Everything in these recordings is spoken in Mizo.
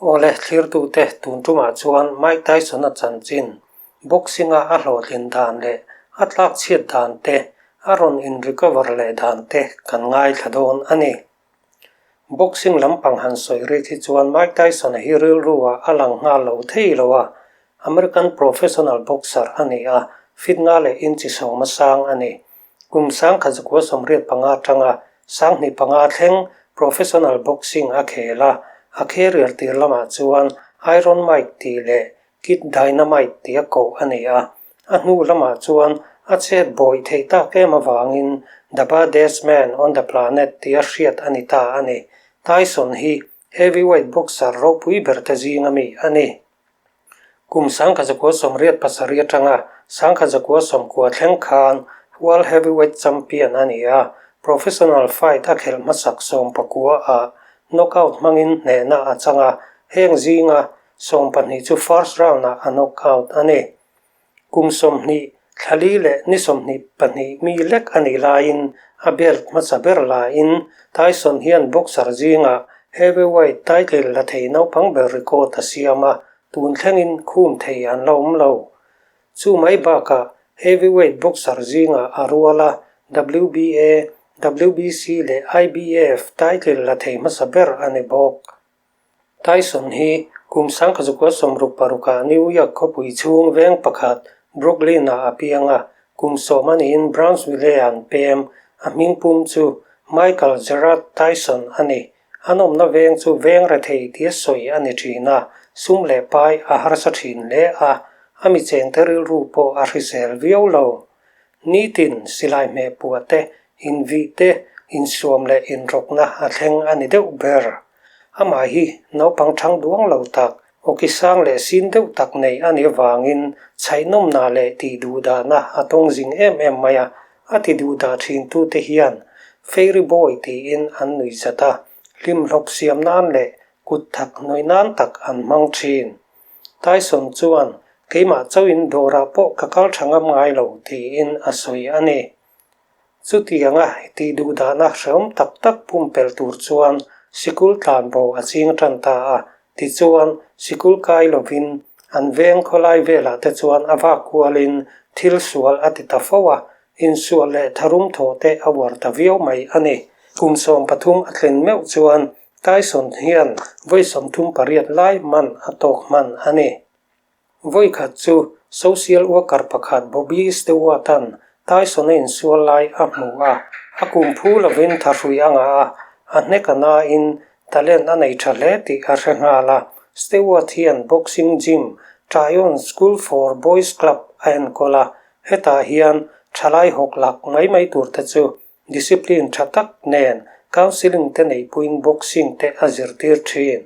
Awle thlirtute tun tumah chuan Mike Tyson-a chanchin, boxing-a a hlawhtlin dan leh a tlak chhiat dan te, a rawn in-recover leh dan te kan ngaithla dawn a ni. Boxing lampang han sawi rik hi chuan Mike Tyson-a hi rilru ah a lang nghal lo thei lo a, American professional boxer a ni a, fit nga leh inchi sawma sang a ni. Kum 1985 atanga 2005 thleng professional boxing a khel a, a career tir lamah chuan Iron Mike tih leh Kid Dynamite tia koh a ni a, a hnu lamah chuan a chet bawih theih tak em avangin The Baddest Man on the Planet tia hriat a ni ta a ni. Tyson hi heavyweight boxer ropui berte zinga mi a ni. Kum 1987 atanga 1990 thleng khan World Heavyweight Champion a ni a, professional fight a khelh hmasak 19 ah knockout hmangin hnehna a chang a, heng zinga 12 chu first round ah a knockout a ni. Kum 20, thla li leh ni 22 mi lek a nih laiin a belt hmasa ber laiin Tyson hian boxer zingah heavyweight title la thei naupang ber record a siam a, tun thlengin khum thei an la awm lo. Chu mai bakah heavyweight boxer zingah a rual a, WBA, WBC leh IBF title la thei hmasa ber a ni bawk. Tyson hi kum 1966 ah New York khawpui chhung veng pakhat Brooklyn ah a piang a, kum 10 a niin Brownsville ah an pem. A hmingpum chu Michael Gerard Tyson a ni. An awmna veng chu veng rethei tia sawi a ni thin a, sum leh pai a harsa thin hle a, a mi chengte rilru pawh a hrisel viau lo. Nitin silai hmeh puah te, invih te, insuam leh inrawkna a thleng a ni deuh ber. Amah hi naupang thang duang lo tak, awki sang leh sin deuh tak nei a nih avangin chhaihnawmna leh tih duhdahna a tawng zing em em mai a, a ti duhdah thintute hian Fairy Boy tiin an nuihzat a, hlimhlawp siam nan leh kut thak hnuai nan tak an hmang thin. Tyson chuan, Keimah chauhin dawrah pawh ka kal tha ngam ngai lo tiin a sawi a ni. Chutianga tih duhdahna hrehawm tak tak pumpelh tur chuan sikul tlanbo a ching tan ta a, tichuan sikul kai lovin an veng khawlai velah te chuan a vak kualin thil sual a ti ta fo a, insual leh tharum thawh te a uar ta viau mai a ni. Kum 13 a tlin meuh chuan Tyson hian vawi 38 lai man a tawk hman a ni. Vawikhat chu social worker pakhat Bobby Stewart-a'n Tyson-a insual lai a hmu a, a kum phu lovin thahrui a ngah a, a hnek a nain talent a nei tha hle tih a hre nghal a. Stewart hian boxing gym Tryon School for Boys Club a enkawl a, hetah hian thalai hawk lak mai mai turte chu discipline tha tak nen counselling te neipuiin boxing te a zirtir thin.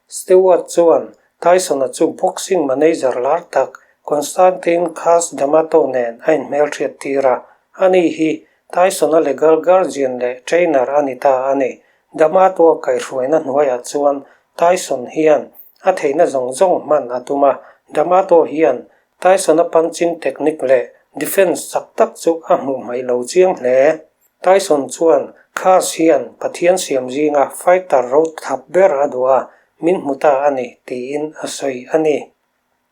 Stewart chuan Tyson-a chu boxing manager lar tak Constantine Cus D'Amato nen a inhmelhriat tir a, ani hi Tyson-a legal guardian leh trainer a ni ta a ni. D'Amato-a kaihhruaina hnuaiah chuan Tyson hian a theihna zawng zawng hman a tum a, D'Amato hian Tyson-a punching technique leh defense chak tak chu a hmuh hmaih lo chiang hle. Tyson chuan Cus hian Pathian siam zinga fighter ro thap ber a duh a, min hmu ta a ni, tiin a sawi a ni.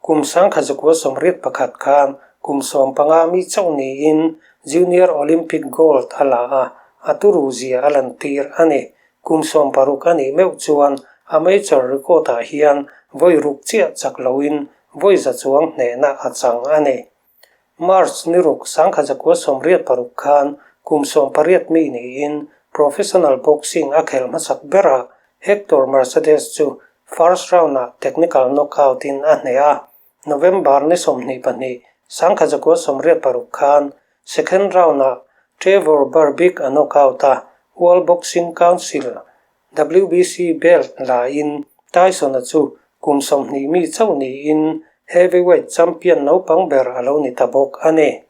Kum 1981 khan kum 15 mi chauh niin Junior Olympic gold a la a, a turu zia a lantir a ni. Kum 60 a nih meuh chuan amateur record-ah hian vawi ruk chiah chak loin vawi za chuang hnehna a chang a ni. March ni ruk 1986 khan kum 18 mi niin professional boxing a khelh hmasak berah Hector Mercedes chu first round-ah technical knockout-in a hneh a, November ni 22, 1986 khan second round-ah Trevor Berbick a knockout a, World Boxing Council, WBC, belt laiin Tyson-a chu kum 20 mi chauh niin heavyweight champion naupang ber a lo ni ta bawk a ni.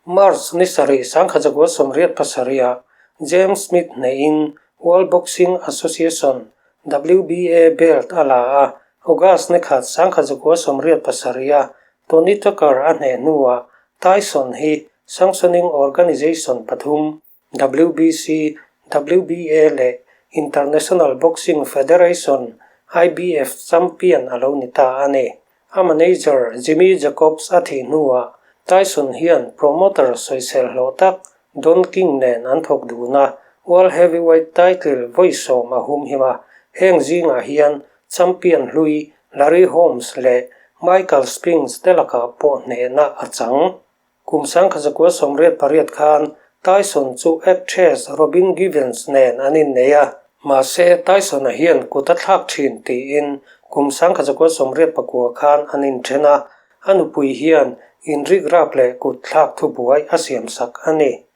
March ni sarih 1987 ah James Smith hnehin World Boxing Association, WBA, belt a la a, August ni khat 1987 ah Tony Tucker a hneh hnuah Tyson hi sanctioning organization pathum WBC, WBA leh International Boxing Federation, IBF champion a lo ni ta a ni. A manager Jimmy Jacobs a thih hnuah Tyson hian promoter sawisel hlawh tak Don King nen an thawk dun a, World Heavyweight title vawi sawm a humhim a, heng zingah hian champion hlui Larry Holmes leh Michael Spinks te lakah pawh hnehna a chang. Kum 1988 khan Tyson chu actress Robin Givens nen an innei a, mahse Tyson-a hian kut a thlak thin tiin kum 1989 khan an inthen a, a nupui hian inrikrap leh kut thlak thubuai a siamsak a ni.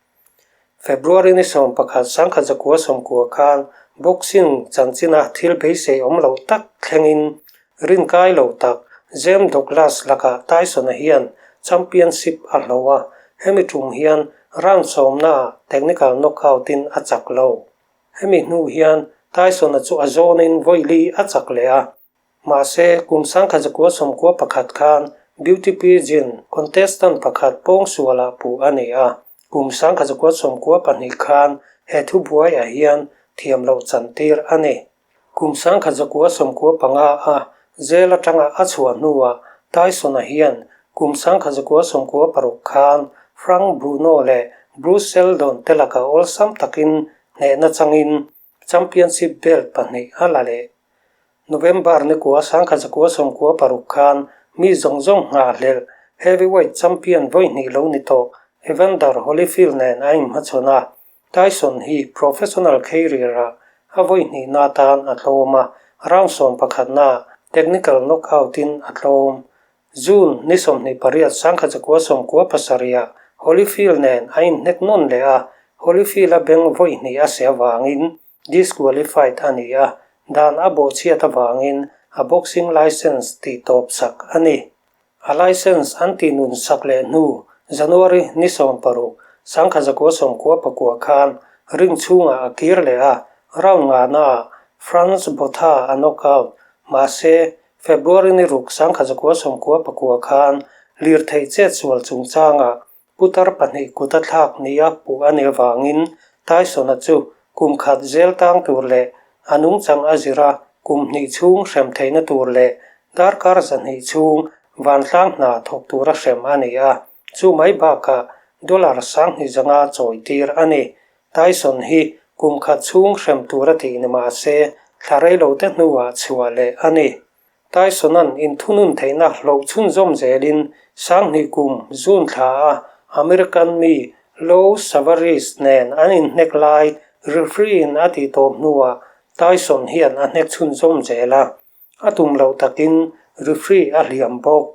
February ni 11 1990 khan boxing chanchina thil beisei awm loh tak thlengin rinkai lo tak James Douglas lakah Tyson-a hian championship a hloh a, hemi tum hian round sawmnaah technical knockout-in a chak lo. Hemi hnu hian Tyson-a chu a zawnin vawi li a chak leh a, Mahse, kum 1991 khan Beauty Pageant contestant pakhat pawngsualah puh a ni a, kum 1992 khan he thubuaiah hian thiam loh chantir a ni. Kum 1995 a jail atanga a chhuah hnuah Tyson-a hian kum 1996 khan Frank Bruno leh Bruce Seldon te lakah awlsam takin hnehna changin Championship belt pahnih a la leh. November ni kua 1996 khan mi zawng zawng nghahhlelh heavyweight champion vawi hnih lo ni tawh Evander Holyfield nen a inhmachhawn a, Tyson hi professional career-ah a vawi hnihna atan a tlawm a, round sawmpakhatnaah technical knockout-in a tlawm. June ni 28 1997 Holyfield nen a inhnek nawn leh a, Holyfield-a beng vawi hnih a se avangin disqualified a ni a, dan a bawhchhiat avangin a boxing licence tih tawp sak a ni. A licence an tih nun sak leh hnu January ni 16 1999 khan ring chhungah a kir leh a, round ngahnaah Frans Botha a knockout, mahse February ni ruk 1999 khan lirthei chetsual chungchangah putar pahnih kut a thlak nia puh a nih avangin Tyson-a chu kum khat zel tang tur leh a nungchang a zir a, kum hnih chhung hrem theihna tur leh darkar zahnih chhung vantlang hna thawk tura hrem a ni a, chu mai bakah dollar 2000 zanga chawitir a ni. Tyson hi kum khat chhung hrem tur a tih ni mah se, thla reilote hnuah chhuah leh a ni. Tyson-a'n inthunun theihna hlauh chhunzawm zelin 2000 kum June thla a American mi Lou Savaris nen an inhnek lai referee-in a tih tawp hnuah Tyson hian a hnek chhunzawm zel a. A tum loh takin referee a hliam bawk.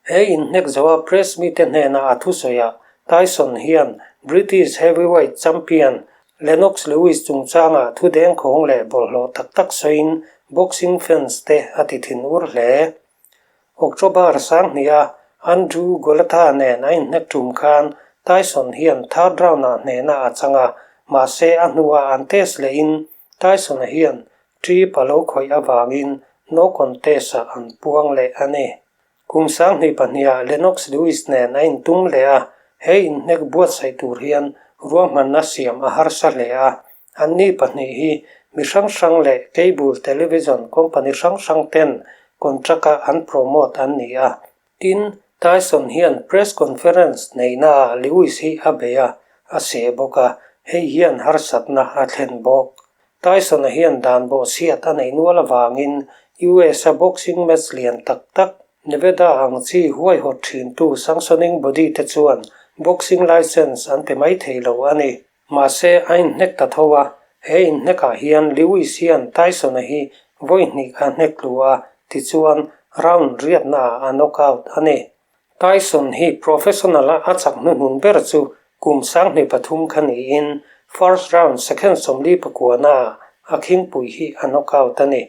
He inhnek zoa press mite hnena a thusawiah Tyson hian British heavyweight champion Lennox Lewis chungchanga thu dengkhawng leh bawlhhlawh tak tak sawiin boxing fans te a ti thin ur hle. October 20 a Andrew Golota nen a inhnek tum khan Tyson hian third round-ah hnehna a chang a, mahse a hnuah an test lehin Tyson-a hian Trip a lo khawih avangin no contest-ah an puang leh a ni. Kum 2002 ah Lennox Lewis nen a intum leh a, he inhnek buatsaih tur hian ruahmanna siam a harsa hle a. Anni pahnih hi mi hrang hrang leh cable television company hrang hrang ten contract-a an promote an ni a. Tin, Tyson hian press conference neihnaah Lewis hi a bei a, a seh bawk a, hei hian harsatna a thlen bawk. Tyson-a hian dan bawhchhiat a neih nual avangin US-a boxing match lian tak tak, Nevada ang chi huaihawt thintu sanctioning body te chuan boxing license an pe mai thei lo a ni. Mahse, a inhnek ta tho a, he inhnekah hian Lewis hian Tyson-a hi vawi hnih a hnek tlu a, tichuan round riatnaah a knockout a ni. Tyson hi professional-a a chak hnuhnun ber chu kum 2003 kha niin first round second 49-naah a khingpui hi a knockout a ni.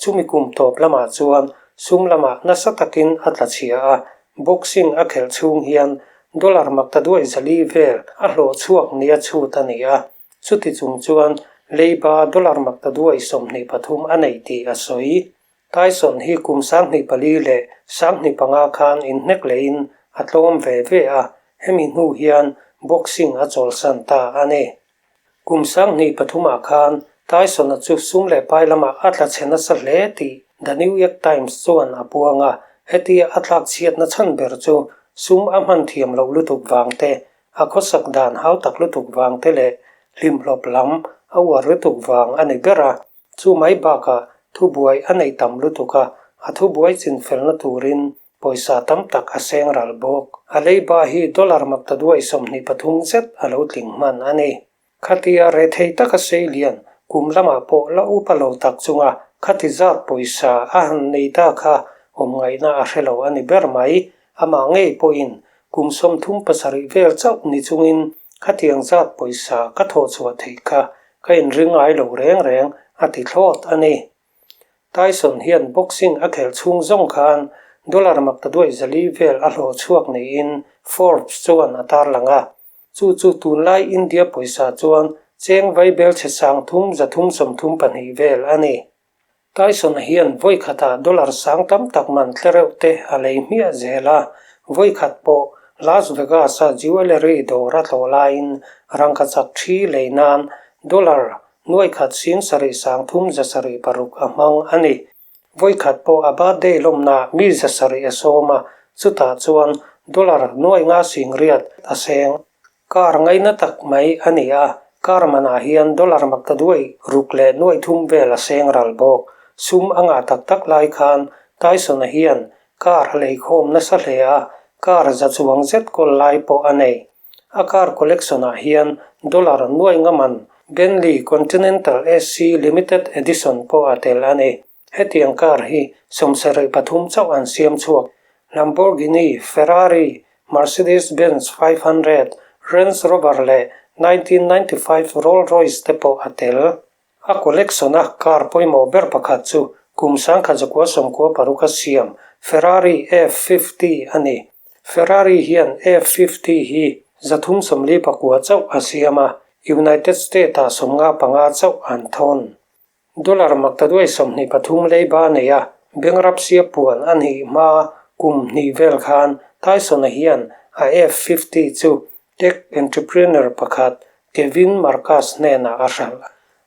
Chumi kum tawp lamah chuan sum lamah nasa takin a tla chhia a, boxing a khelh chhung hian dollar makta duai zali vel a hlawh chhuak nia chhut a ni a, chuti chung chuan leiba dollar makta duai 23 a nei tih a sawi. Tyson hi kum 2004 leh 2005 khan inhnek lehin a tlawm ve ve a, hemi hnu hian boxing a chawlsan ta a ni. Kum 2003 ah khan Tyson-a chu sum leh pai lamah a tla chhe nasa hle tih The New York Times chuan a puang a, hetia a tlak chhiatna chhan ber chu sum a hman thiam loh lutuk vang te, a khawsak dan hau tak lutuk vang te leh hlimhlawp lam a uar lutuk vang a ni ber a. Chu mai bakah thubuai a nei tam lutuk a, a thubuai chinfelna turin pawisa tam tak a seng ral bawk. A leiba hi dollar maktaduai 23 zet a lo tling hman a ni. Khatia rethei taka sei lian kum lamah pawh la upa lo tak chunga khati zat pawisa a han nei ta kha awm ngaihna a hre lo a ni ber mai. Amah ngei pawhin kum 37 vel chauh ni chungin khatiang zat pawisa ka thawh chhuah theih kha ka inring ngai lo reng reng a ti thlawt a ni. Tyson hian boxing a khelh chhung zawng khan dollar maktaduai 400 vel a hlawh chhuak niin Forbes chuan a tarlang a. Chu chu tunlai India pawisa chuan cheng vaibel chhe 3332 vel a ni. Tyson hian vawi khatah dollar sang tam tak man tlereuh te a lei hmiah zel a, vawi khat pawh Las Vegas-a jewellery dawr a tlawh laiin rangkachak thi lei nan dollar 170,376 a hmang a ni. Vawi khat pawh a birthday lawmnaah mi 700 a sawm a, chutah chuan dollar 500,000 a seng. Car ngaina tak mai a ni a, car manah hian dollar 603,000 vel a seng ral bawk. Sum a ngah tak tak lai khan Tyson-a hian car a leikhawm nasa hle a, car za chuang zet kawl lai pawh a nei. A car collection-ah hian dollar nuai nga man Bentley Continental SC Limited Edition pawh a tel a ni. Hetiang car hi 73 chauh an siam chhuak. Lamborghini, Ferrari, Mercedes-Benz 500, Range Rover leh 1995 Rolls Royce te pawh a tel. A collection-a car pawimawh ber pakhat chu kum 1996 a siam Ferrari F50 a ni. Ferrari hian F50 hi 349 chauh a siam a, United States-ah 55 chauh an thawn. Dollar 23,000 leiba nei a, bankruptcy a puan a nih hma kum hnih vel khan Tyson-a hian a F50 chu tech entrepreneur pakhat Kevin Marcus hnenah a hralh.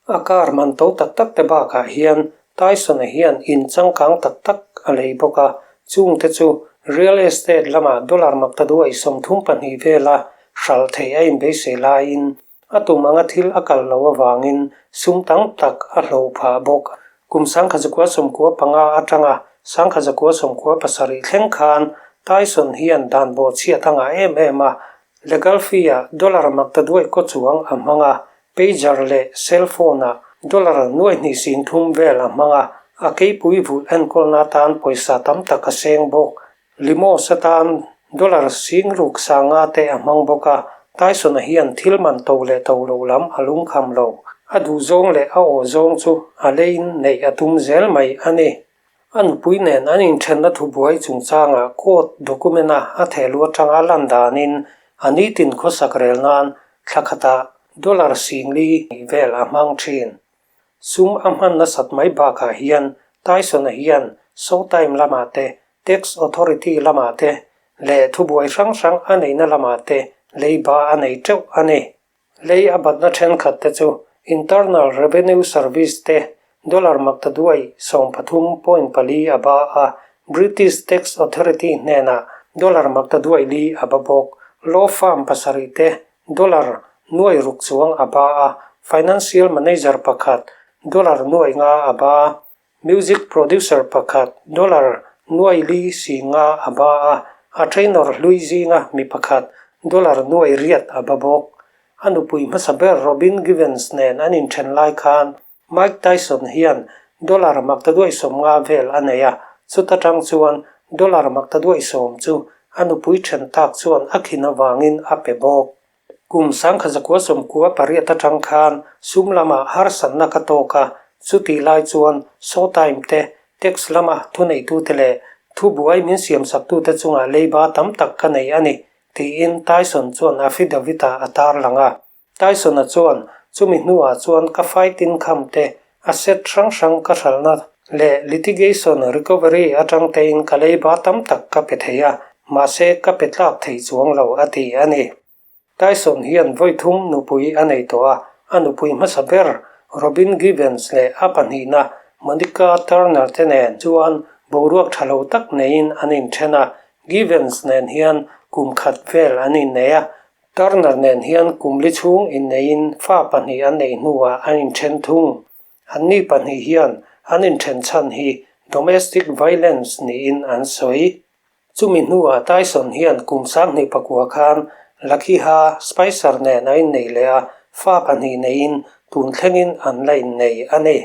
A car man to tak tak te bakah hian Tyson-a hian in changkang tak tak a lei bawk a, chungte chu real estate lamah dollar 32 vela hralh theih a inbeisei laiin A tum anga thil a kal loh avangin sum tam tak a hloh phah bawk. Kum 1995 atanga 1997 thleng khan Tyson hian dan bawhchhiat a ngah em em a, legal fee-ah dollar maktaduai kaw chuang a hmang a, pager leh cell phone-ah dollar 2,300 vel a hmang a, a keipui vulh enkawlna atan pawisa tam tak a seng bawk. Limos atan dollar 6,500 te a hmang bawk a, Tyson-a hian thil man to leh to loh lam a lungkham lo. A duhzawng leh a aw zawng chu a leiin neih a tum zel mai a ni. A nupui nen an inthenna thubuai chungchangah court document-a a thehluh atanga lan danin a nitin khawsak rel nan thla khatah dollar 4,000 vel a hmang thin. Sum a hman nasat mai bakah hian Tyson-a hian Showtime lamah te, Tax Authority lamah te leh thubuai hrang hrang a neihna lamah te leiba a nei teuh a ni. Lei a batna thenkhat te chu Internal Revenue Service te dollar 13.4 a ba a, British Tax Authority hnenah dollar 400 a ba bawk. Law firm pasarih te Dollar 600 chuang a ba a, financial manager pakhat dollar 500 a ba, music producer pakhat dollar 4,500 a ba a, a trainer hlui zinga mi pakhat dollar 800 a ba bawk. A nupui hmasa ber Robin Givens nen an inthen lai khan Mike Tyson hian dollar 90 vel a nei a, chuta tang chuan dollar 90 chu a nupui then tak chuan a khin avangin a pe bawk. Kum 1998 atang khan sum lamah harsatna ka tawk a, chutih lai chuan Showtime te, tax lama thuneitute leh thubuai min siamsaktute chungah leiba tam tak ka nei a ni, tiin Tyson chuan affidavit-ah a tarlang a. Tyson-a chuan, Chumi hnuah chuan ka fight income te, asset hrang hrang ka hralhna leh litigation recovery atang tein ka leiba tam tak ka pe thei a, mahse ka pe tlak thei chuang lo, a ti a ni. Tyson hian vawi thum nupui a nei tawh a, a nupui hmasa ber Robin Givens leh a pahnihna Monica Turner te nen chuan boruak tha lo tak neiin an inthen a, Givens nen hian kum khat vel an innei a, Turner nen hian kum li chhung inneiin fa pahnih an neih hnuah an inthen thung. Anni pahnih hian an inthen chhan hi domestic violence niin an sawi. Chumi hnuah Tyson hian kum 2009 khan Lakhiha Spicer nen a innei leh a, fa pahnih neiin tun thlengin an la innei a ni.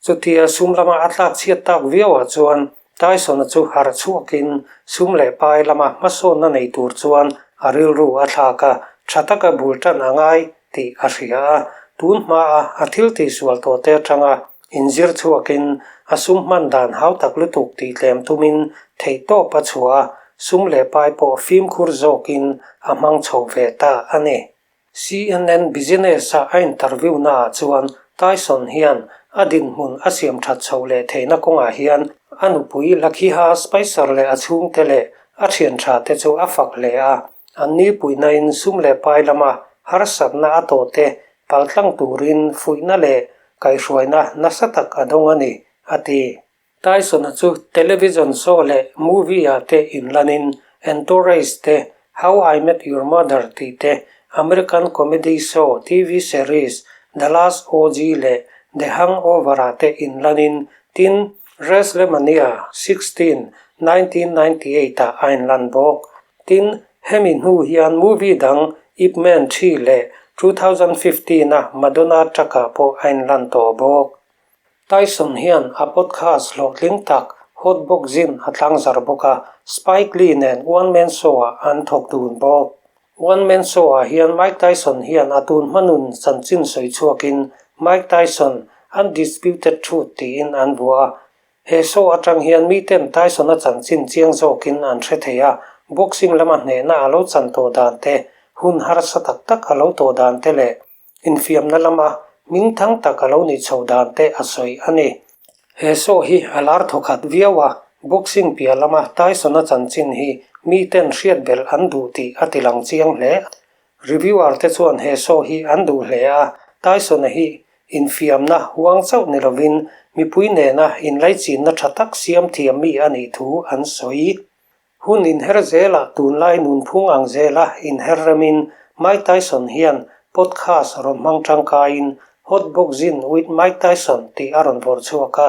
Chutia sum lama a tlak chhiat tak viauah chuan Tyson-a chu harh chhuakin sum leh pai lama hmasawnna nei tur chuan a rilru a thlak a, tha taka bul tan a ngai tih a hria a, tun hmaa a thil tihsual tawhte atanga inzir chhuakin a sum hman dan hau tak lutuk tih tlem tumin theihtawp a chhuah a, sum leh pai pawh fimkhur zawkin a hmang chho ve ta a ni. CNN Business-a a interview naah chuan Tyson hian a dinhmun a siam that chho leh theihna kawngah hian a nupui Lakhiha Spicer leh a chhungte leh a thian tha te chu a fak hle a, An ni puihnain sum leh pai lama harsatna a tawhte paltlang turin fuihna leh kaihhruaina nasa tak a dawng a ni, a ti. Tyson-a chu television show leh movie-ah te inlanin Entourage te, How I Met Your Mother tih te, American comedy show TV series The Last OG leh The Hangover-ah te inlanin, tin, WrestleMania 16, 1998-ah a inlan bawk. Tin, hemi hnu hian movie dang Ip Man 3 leh 2015 a Madonna truck-ah pawh a inlan tawh bawk. Tyson hian a podcast hlawhtling tak Hot Boxing a tlangzar bawk a, Spike Lee nen One Man Show-ah an thawk dun bawk. One Man Show-ah hian Mike Tyson hian a tun hmanun chanchin sawi chhuakin Mike Tyson, Undisputed Truth tiin an vuah a, He show atang hian miten Tyson-a chanchin chiang zawkin an hre thei a, boxing lama hnehna a lo chan tawh dan te, hun harsa tak tak a lo tawh dan te leh infiamna lama hmingthang tak a lo nih chho dan te a sawi a ni. He show hi a lar thawkhat viau a, boxing piah lama Tyson-a chanchin hi miten hriat belh an duh tih a tilang chiang hle. Reviewer te chuan he show hi an duh hle a, Tyson-a hi infiamna huang chauh ni lovin mipui nena inlaichinna tha tak siam thiam mi a nih thu an sawi. Hun inher zelah tunlai nunphung ang zela inher remin Mike Tyson hian podcast rawn hmang tangkaiin Hot Boxing with Mike Tyson tih a rawn vawrh chhuak a.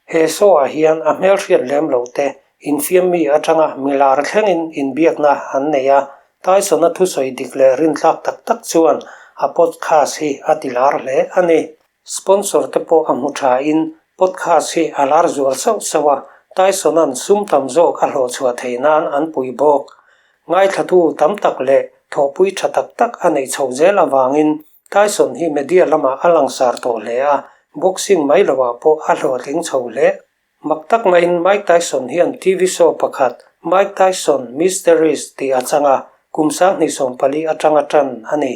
He show-ah hian a hmelhriat lem loh te infiam mi atanga milar thlengin inbiakna an nei a, Tyson-a thusawi dik leh rintlak tak tak chuan a podcast hi a ti lar hle a ni. Sponsor te pawh a hmu thain podcast hi a lar zual sauh sauh a, Tyson-a'n sum tam zawk a hlawhchhuah theih nan an pui bawk. Ngaithlatu tam tak leh thawhpui tha tak tak a neih chho zel avangin Tyson hi media lamah a langsar tawh hle a, boxing mai loah pawh a hlawhtling chho hle. Mak tak maiin Mike Tyson hian TV show pakhat Mike Tyson Mysteries tih a chang a, kum 2014 atanga tan a ni.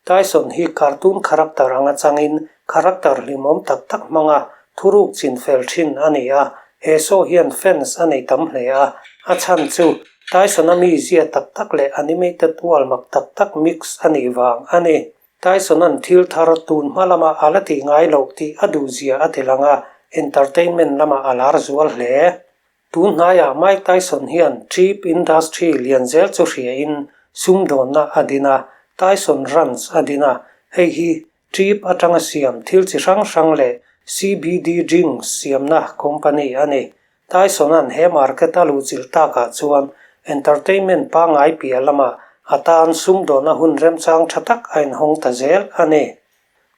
Tyson hi cartoon character anga changin character hlimawm tak tak hmanga thuruk chinfel thin a ni a, he show hian fans a nei tam hle a, a chhan chu Tyson-a mizia tak tak leh animated world mak tak tak mix a nih vang a ni. Tyson-a'n thil thar tun hma lama a la tih ngai loh tih a duhzia a ti lang a, entertainment lamah a lar zual hle. Tun hnaiah Mike Tyson hian chip industry lian zel chu hriain sumdawnna a din a, Tyson Ranch a din a, hei hi chip atanga siam thil chi hrang hrang leh CBD drinks siamna company a ni. Tyson-a'n he market a luhchilh takah chuan entertainment pangngai piah lamah a tan sumdawnna hun remchang tha tak a inhawng ta zel a ni.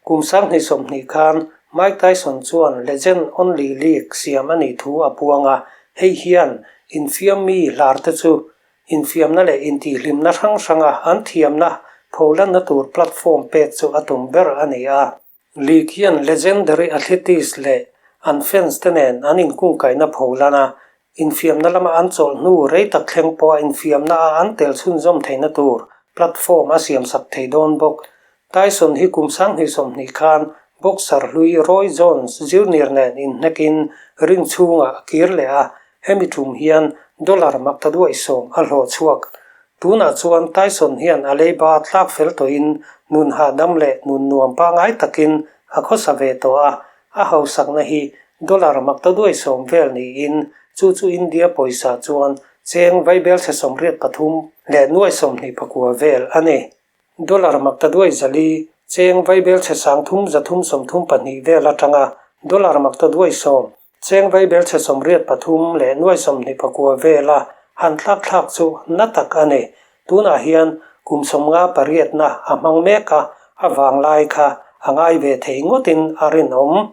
Kum 2020 khan Mike Tyson chuan Legend Only League siam a nih thu a puang a, hei hian infiam mi hlarte chu infiamna leh intihhlimna hrang hranga an thiamna pholanna tur platform pek chu a tum ber a ni a. League hian legendary athletes leh an fans te nen an inkungkaihna pholan a, infiamna lama an chawlh hnu rei tak thleng pawha infiamna a an tel chhunzawm theihna tur platform a siamsak thei dawn bawk. Tyson hi kum 2020 khan boxer hlui Roy Jones Junior nen inhnekin ring chhungah a kir leh a, hemi tum hian dollar maktaduaih sawm a hlawh chhuak. Tunah chuan Tyson hian a leiba tlak fel tawhin nun hahdam leh nun nuam pangngai takin a khawsa ve tawh a, a hausakna hi dollar maktaduai sawm vel niin chu chu India pawisa chuan cheng vaibelchhe 83 leh nuai 24 vel a ni. Dollar maktaduai 400, cheng vaibelchhe 3332 vel atanga dollar maktaduai sawm, cheng vaibelchhe 83 leh nuai 29 vela han tlak thlak chu na tak a ni. Tunah hian kum 58 na a hmang mek a, a vanglai kha a ngai ve thei ngawtin a rinawm.